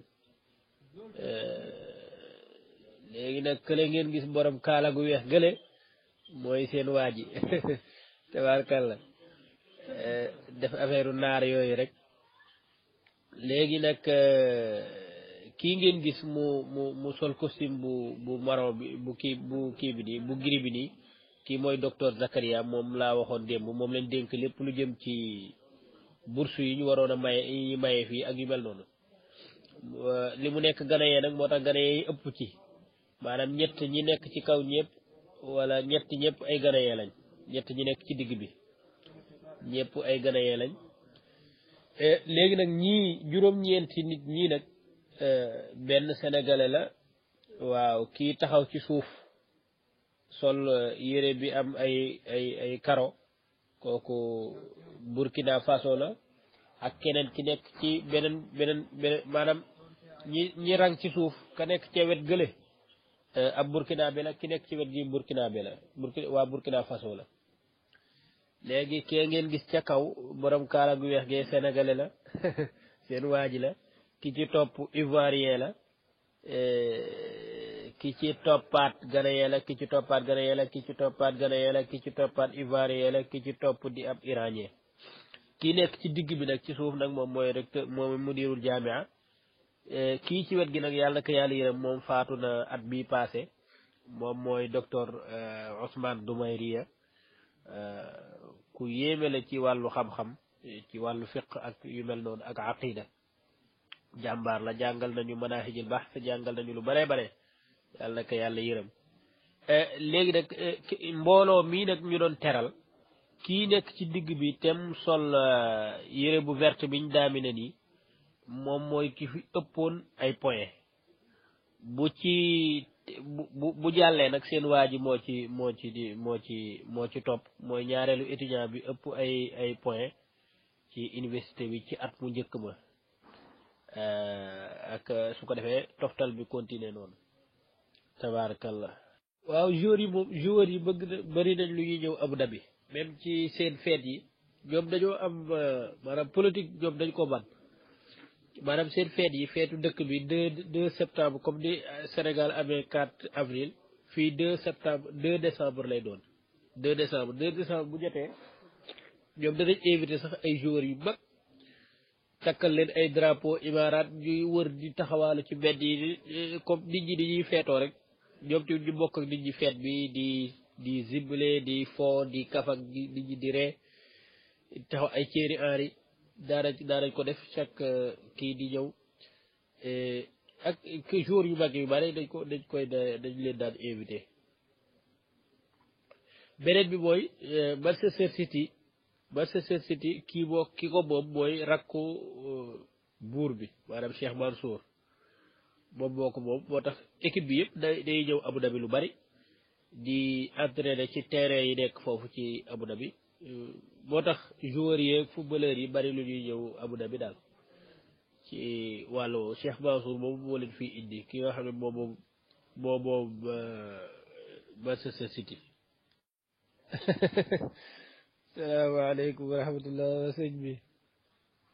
léegi nag kële ngeen gis borom kaala gu weex gële mooy seen waa ji tabaarkalla def affaire naar yooyu rek léegi nag kii ngeen gis mu sol costume bu marron bi bu kii bi nii bu gris bi nii kii mooy docteur Zakaria moom laa waxoon démb moom lañ dénk lépp lu jëm ci bourse yi ñu waroon a maye fii ak yu mel noonu li mu nekk Ghanéen nag moo tax Ghanéen yi ëpp ci maanaam ñett ñi nekk ci kaw ñëpp wala ñëpp ay Ghanéen lañ ñett ñi nekk ci digg bi ñëpp ay Ghanéen lañ léegi nag ñii juróom-ñeenti nit ñii nag benn sénégalais la waaw kii taxaw ci suuf sol yére bi am ay karo kooku Burkina Faso la ak keneen ki nekk ci beneen maanaam ñi rang ci suuf ka nekk ca wet gële ab Burkina be la ki nekk ci wet gi Burkina be la waa Burkina Faso la léegi kee ngeen gis ca kaw borom kaala gu weex gee sénégalais la seen waa ji la ki ci topp ivoirien la ki ci toppaat ghanéen la ki ci toppaat ghanéen la ki ci toppaat ghanéen la ki ci toppaat ivoirien la ki ci topp di ab iranien kii nekk ci digg bi nag ci suuf nag moom mooy recteur moom mudirul jamia kii ci wet gi nag yàlla ko yàlla yërëm moom faatu na at bii passé moom mooy docteur Ousmane Doumayria ku yéeme la ci wàllu xam-xam ci wàllu fiq ak yu mel noonu ak aqida jàmbaar la jàngal nañu manahijul bahth jàngal nañu lu bare yàlla na ko yàlla yërëm léegi nag mbooloo mii nag ñu doon teral kii nekk ci digg bi tem sol yére bu verte biñ daamine nii moom mooy ki fi ëppoon ay point bu ci bu jàllee nag seen waa ji moo ci topp mooy ñaareelu étudiant bi ëpp ay point ci université bi ci at mu njëkk ma ak su ko defee toftal bi continuer noonu tabarakallah waaw joueurs yi bëri nañ lu ñuy ñëw Abu Dhabi même ci seen fête yi ñoom dañoo am maanaam politique ñoom dañ ko ban maanaam seen fête yi feetu dëkk bi 2 septembre comme ni Sénégal amee 4 avril fii 2 décembre lay doon 2 décembre bu jotee ñoom danañ invité sax ay joueurs yu mag takkal leen ay drapeau imaaraat ñuy wër di taxawaalu ci mbedd yi comme nit ñi di ñuy feetoo rek ñoom tamit ñu bokk ak nit ñi feet bi di zible di fo di kafak nit ñi di ree taxaw ay Thierry Henry daanañ ko def chaque kii di ñëw ak jour yu mag yu bari dañ leen daan invité beneen bi mooy Manchester City ki ko moom mooy rakku buur bi maanaam Cheikh Mansour moom moo ko moom moo tax équipe bi yëpp day ñëw Abu Dhabi lu bari di entraîner ci terrain yi nekk foofu ci Abu Dhabi moo tax joueurs yi footballeurs yi bari lu ñuy ñëw Abu Dhabi daal ci wàllu Cheikh Mansour moom moo leen fii indi ki nga xam ne moom Manchester City. salaamaaleykum wa rahmatullah sëñ bi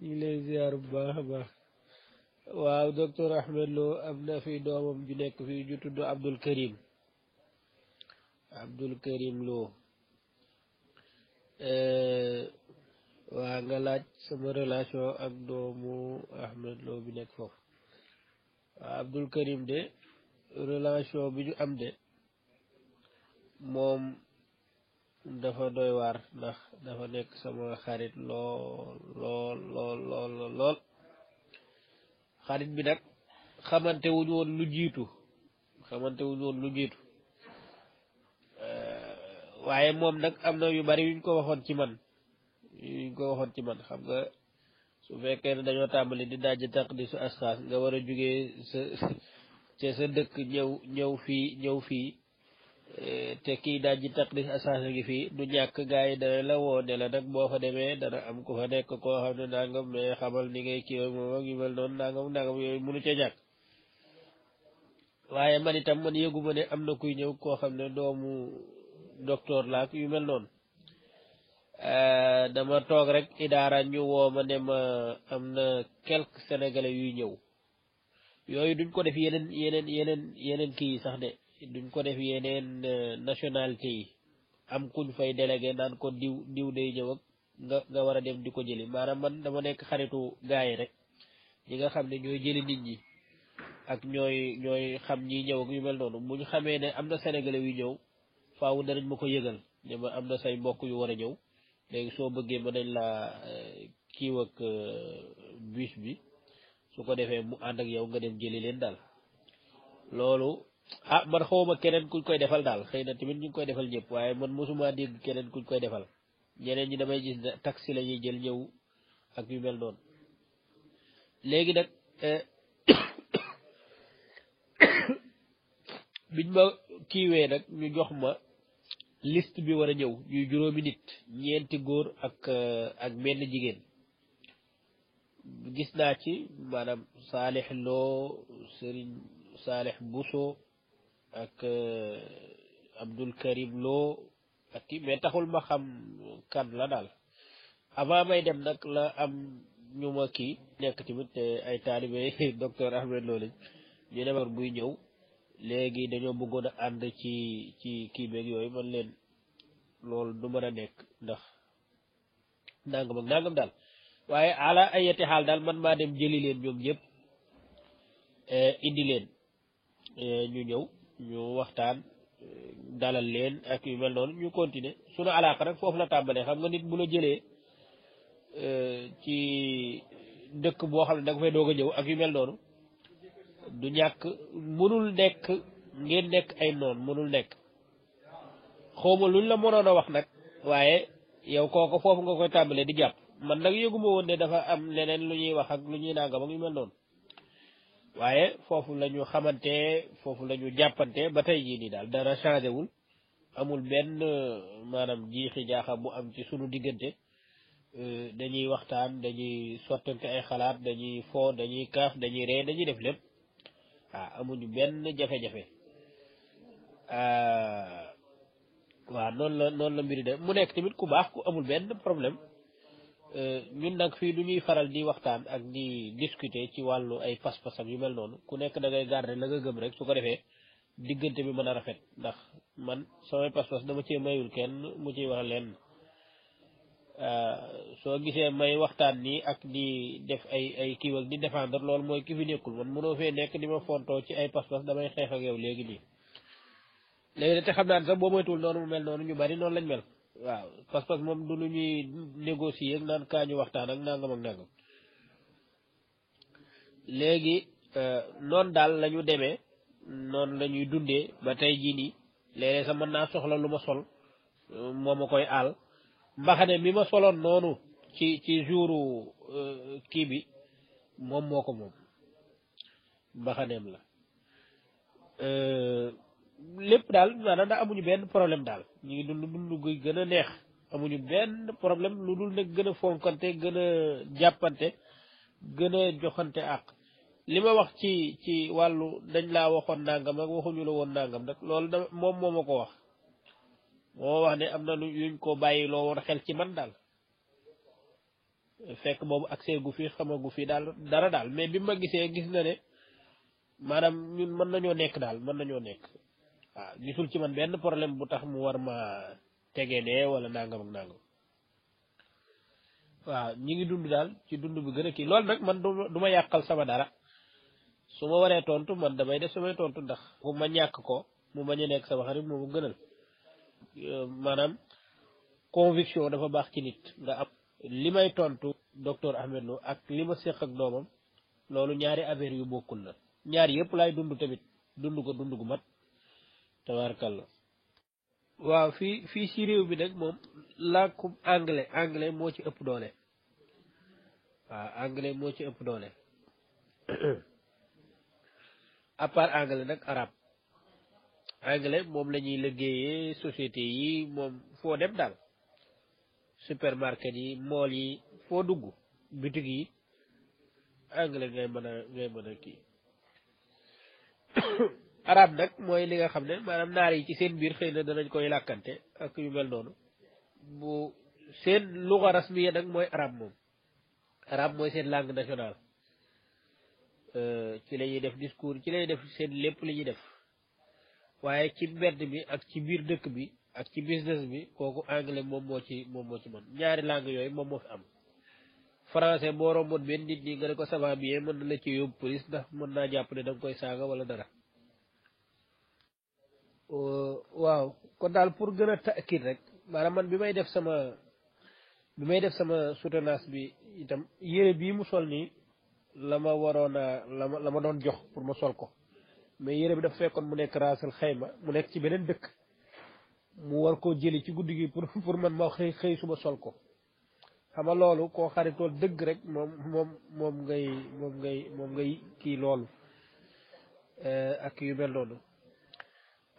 ñu ngi lay ziar bu baax a baax waaw docteur Ahmed Lo am na fi doomam ju nekk fii ju tudd Abdul Karim Lo waa nga laaj sama relation ak doomu Ahmed Lo bi nekk foofu waaw Abdul Karim de relation bi ñu am de moom dafa doy waar ndax dafa nekk sama xarit lool xarit bi nag xamante wuñu woon lu jiitu waaye moom nag am na yu bari yuñ ko waxoon ci man xam nga su fekkee ne dañoo tàmbali di dajj taqdisu asxaas nga war a jógee sa dëkk ñëw fii te kii dajj taqdis asxaas a ngi fii du ñàkk gaa yi dana la woo ne la nag boo fa demee dana am ku fa nekk koo xam ne nangam mais xamal ni ngay kii moom ak yu mel noonu nangam yooyu mënu ca ñàkk waaye man itam man yëguma ne am na kuy ñëw koo xam ne doomu docteur laak yu mel noonu dama toog rek idaara ñu woo ma ne ma am na quelques sénégalais yuy ñëw yooyu duñ ko def yeneen kii yi sax de duñ ko def yeneen nationalité yi am kuñ fay délégué naan ko diw day ñëw ak nga war a dem di ko jëli maanaam man dama nekk xaritu gaa yi rek ñi nga xam ne ñooy jëli nit ñi ak ñooy xam ñi ñëw ak yu mel noonu bu ñu xamee ne am na sénégalais yu ñëw faaw danañ ma ko yëgal ne ma am na say mbokk yu war a ñëw léegi soo bëggee mën nañ laa kiiw ak bus bi su ko defee mu ànd ak yow nga dem jëli leen daal loolu man xawma keneen kuñ koy defal daal xëy na tamit ñu ngi koy defal ñëpp waaye man mosuma dégg keneen kuñ koy defal ñeneen ñi damay gis ne taxi la ñuy jël ñëw ak yu mel noonu léegi nag biñ ma kiiwee nag ñu jox ma liste bi war a ñëw ñuy juróomi nit ñeenti góor ak benn jigéen gis naa ci maanaam Saalix Lo Sëriñ Saalix Buso ak Abdul Karim Lo ak kii mais taxul ma xam kan la daal avant may dem nag la am ñu ma kii nekk tamit ay taalibe docteur Ahmed Lo lañ ñu ne buy ñëw léegi dañoo bëggoon a ànd ci kii beeg yooyu man leen loolu du mën a nekk ndax nangam ak nangam daal waaye ala ayati xaal daal man maa dem jëli leen ñoom ñëpp indi leen ñu ñëw ñu waxtaan dalal leen ak yu mel noonu ñu continuer sunu alaaka rek foofu la tàmbalee xam nga nit bu la jëlee ci dëkk boo xam ne da nga fay doog a ñëw ak yu mel noonu du ñàkk mënul nekk ngeen nekk ay noon mënul nekk xawma luñ la mënoon a wax nag waaye yow kooko foofu nga koy tàmbalee di jàpp man nag yëguma woon ne dafa am leneen lu ñuy wax ak lu ñuy nangam ak yu mel noonu waaye foofu la ñu xamante foofu la ñu jàppante ba tey jii nii daal dara changé wul amul benn maanaam jiixi jaaxa bu am ci sunu diggante dañuy waxtaan dañuy sottante ay xalaat dañuy fo dañuy kaaf dañuy ree dañuy def lépp waaw amuñu benn jafe-jafe waaw noonu la mbiri de mu nekk tamit ku baax ku amul benn problème ñun nag fii du ñuy faral di waxtaan ak di discuter ci wàllu ay pas-pasam yu mel noonu ku nekk da ngay garder la nga gëm rek su ko defee diggante bi mën a rafet ndax man samay pas-pas dama cee mayul kenn mu ciy wax leen soo gisee may waxtaan nii ak di def ay kiiw ak di défendre loolu mooy ki fi nekkul man mënoo fee nekk di ma fontoo ci ay pas-pas damay xeex ak yow léegi nii léegi te xam naa ne sax boo moytuwul noonu mu mel noonu ñu bari noonu lañ mel waaw pas-pas moom du lu ñuy négocier ak naan kaa ñu waxtaan ak nangam ak nangam léegi noonu daal la ñu demee noonu la ñuy dundee ba tey jii nii léeg-léeg sax mën naa soxla lu ma sol moo ma koy aal mbaxane mi ma soloon noonu ci jouru kii bi moom moo ko moom mbaxaneem la lépp daal maanaam ndax amuñu benn problème daal ñu ngi dund guy gën a neex amuñu benn problème lu dul nag gën a fonkante gën a jàppante gën a joxante àq li ma wax ci wàllu dañ laa waxoon nangam ak waxuñu la woon nangam nag loolu da moom moo ma ko wax moo wax ne am na lu yuñ ko bàyyi loo woon xel ci man daal fekk boobu accès gu fi xamagu fi daal dara daal mais bi ma gisee gis na ne maanaam ñun mën nañoo nekk daal mën nañoo nekk waaw gisul ci man benn problème bu tax mu war ma tegee ne wala nangam ak nangam waaw ñi ngi dund daal ci dund bi gën a kii loolu nag man du ma yàqal sama dara su ma waree tontu man damay def samay tontu ndax bu ma ñàkk ko mu bañ a nekk sama xarit moomu gënal maanaam conviction dafa baax ci nit nga am li may tontu docteur Ahmed Lo ak li ma séq ak doomam loolu ñaari affaire yu bokkul la ñaari yëpp laay dund tamit dund ko dund gu mat tabaarkalla waaw fii ci réew bi nag moom làkkum anglais moo ci ëpp doole waaw anglais moo ci ëpp doole à part anglais nag arabe anglais moom la ñuy liggéeyee société yi moom foo dem daal supermarket yi mool yi foo dugg boutique yi anglais ngay mën a kii arab nag mooy li nga xam ne maanaam naar yi ci seen biir xëy na danañ koy làkkante ak yu mel noonu bu seen luga rasmiya nag mooy arab mooy seen langue nationale ci la ñuy def discours ci lay def seen lépp li ñuy def waaye ci mbedd bi ak ci biir dëkk bi ak ci business bi kooku anglais moom moo ci mën ñaari langue yooyu moom moo fi am français boo romboon benn nit ñi nga ne ko ça va bien mën na la ci yóbbu police ndax mën naa jàpp ne da nga koy saaga wala dara waaw kon daal pour gën a takkit rek maanaam man bi may def sama soutenance bi itam yére bii mu sol nii la ma waroon a la ma doon jox pour ma sol ko mais yére bi dafa fekkoon mu nekk raasal xayma mu nekk ci beneen dëkk mu war koo jëli ci guddi gi pour man ma xëy suba sol ko xam nga loolu koo xaritool dëgg rek moom ngay kii loolu ak yu mel noonu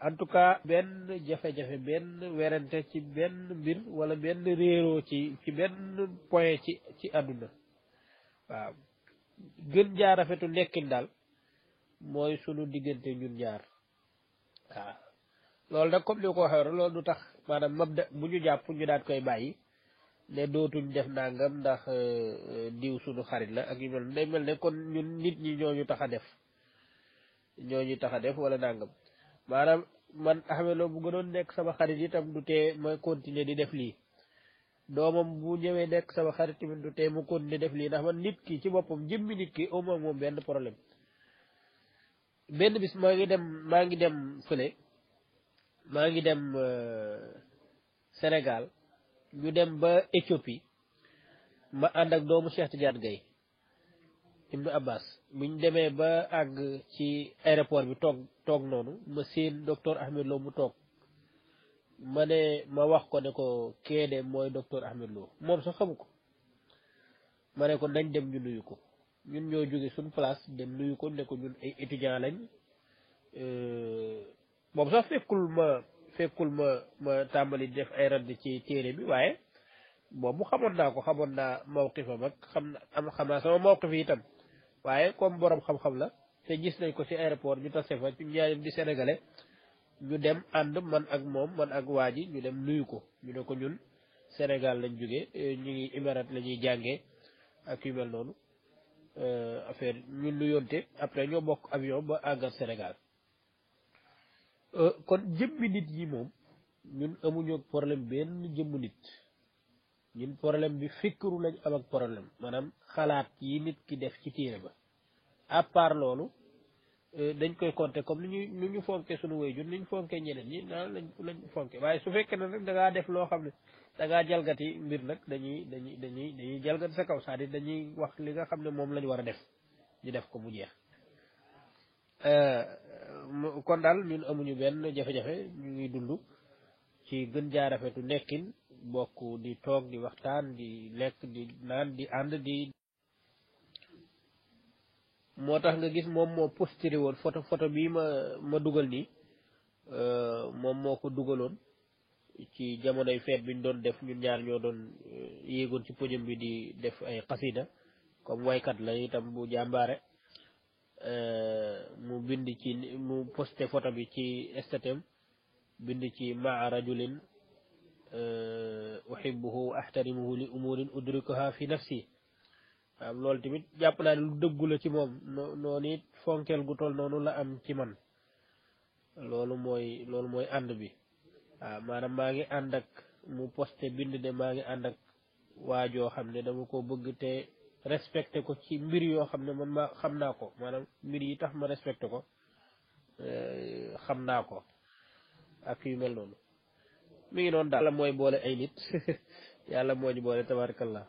en tout cas benn jafe-jafe benn werante ci benn mbir wala benn réeroo ci benn point ci àdduna waaw gën jaar rafetu nekkin daal mooy sunu diggante ñun ñaar waaw loolu nag comme ni ko waxee loolu du tax maanaam mabda bu ñu jàpp ñu daan koy bàyyi ne dootuñ def nangam ndax diw sunu xarit la ak yu mel day mel ne kon ñun nit ñi ñooñu tax a def wala nangam maanaam man Ahmed Lo bu gënoon nekk sama xarit itam du tee ma continuer di def lii doomam bu ñëwee nekk sama xarit tamit du tee mu continuer def lii ndax man nit ki ci boppam jëmmi nit ki au moins moom benn problème benn bis maa ngi dem fële maa ngi dem Sénégal ñu dem ba Éthiopie ma ànd ak doomu Cheikh Tidiane Gaye ibnu Abbas buñ demee ba àgg ci aéroport bi toog noonu ma seen docteur Ahmed Lo mu toog ma ne ma wax ko ne ko keede mooy docteur Ahmed Lo moom sax xamu ko ma ne ko nañ dem ñu nuyu ko ñun ñoo jóge suñ place dem nuyu ko ne ko ñun ay étudiant lañ moom sax fekkul ma tàmbali def ay radd ci téere bi waaye boobu xamoon naa mawqifam ak xam naa sama mawqif yi itam waaye comme borom xam-xam la te gis nañ ko ci aéroport ñu tase fa ñu ñaarim di sénégalais ñu dem ànd man ak waa ji ñu dem nuyu ko ñu ne ko ñun Sénégal lañ jóge ñu ngi Émirats la ñuy jàngee ak yu mel noonu affaire ñun nuyoonte après ñoo bokk avion ba àggal Sénégal kon jëmmi nit yi moom ñun amuñu problème benn jëmmu nit ñun problème bi fikru lañ am ak problème maanaam xalaat yi nit ki def ci téere ba à part loolu dañ koy compter comme ni ñu fonke suñu waajur ni ñu fonke ñeneen ñi naan lañ fonke waaye su fekkee ne rek da ngaa def loo xam ne da ngaa jalgati mbir nag dañuy jalgati sa kaw c'est-à-dire dañuy wax li nga xam ne moom lañ war a def ñu def ko mu jeex kon daal ñun amuñu benn jafe-jafe ñu ngi dund ci gën jaa rafetu nekkin bokk di toog di waxtaan di lekk di naan di ànd di moo tax nga gis moom moo posté woon photo bii ma dugal nii moom moo ko dugaloon ci jamonoy feet bi ñu doon def ñun ñaar ñoo doon yéegoon ci podium bi di def ay xasida comme waykat la itam bu jàmbaare mu bind ci mu posté photo bi ci statem bind ci maa rajulin uhibbuhu ahtarimuhu li umurin udrikuha fi nafsi waaw loolu tamit jàpp naa ne lu dëggu la ci moom noonu it fonkeel gu toll noonu la am ci man loolu mooy ànd bi waaw maanaam maa ngi ànd ak mu posté bind ne maa ngi ànd ak waajoo xam ne dama ko bëgg te respecté ko ci mbir yoo xam ne man xam naa ko maanaam mbir yi tax ma respecté ko xam naa ko ak yu mel noonu mi ngi noonu daal yàlla mooy boole ay nit yàlla moo ñu boole tabarakallah